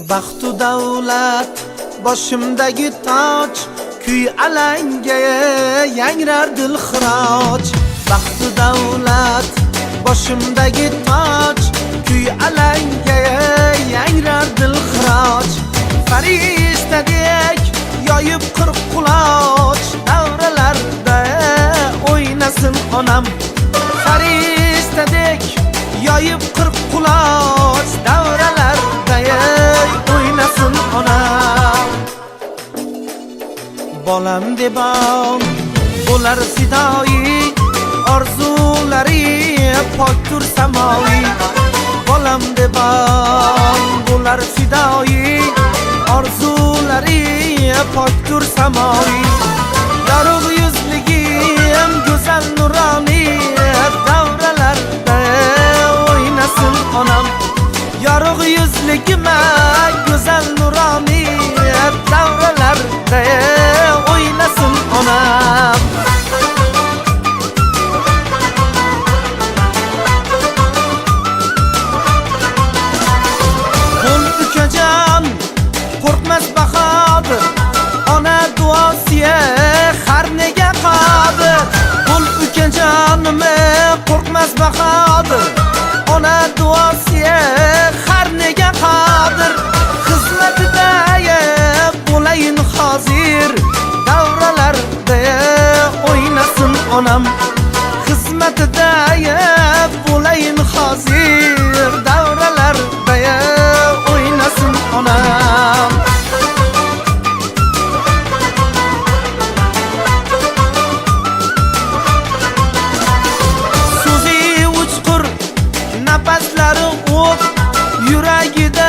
Baxtu davlat boshimdagi toj, kuy alanga yangrar dil xiroj. Baxtu davlat boshimdagi toj, kuy alanga yangrar dil xiroj. Farishtadek yoyib 40 quloch, davralarda o'ynasin onam. Farishtadek yoyib 40 quloch, davralarda o'ynasin onam. Bolam debon bo'lar fidoyi, orzulari pokdur samoviy. Bolam debon bo'lar fidoyi, orzulari pokdur samoviy. Yorug' yuzligim go'zal nuroniy, davralarda o'ynasin onam. Yorug' yuzligim go'zal nuroniy, davralarda o'ynasin onam. Qo'l ukajon qo'rqmas bahodir, ona duosiya har nega qodir. Qo'l ukajonim qo'rqmas bahodir, ona duosiya har nega qodir. Xizmatida bo'layin hozir, davralarda o'ynasin onam. Xizmatida bo'layin hozir, davralarda o'ynasin onam. So'zi uchqur, nafaslari o'q, yuragida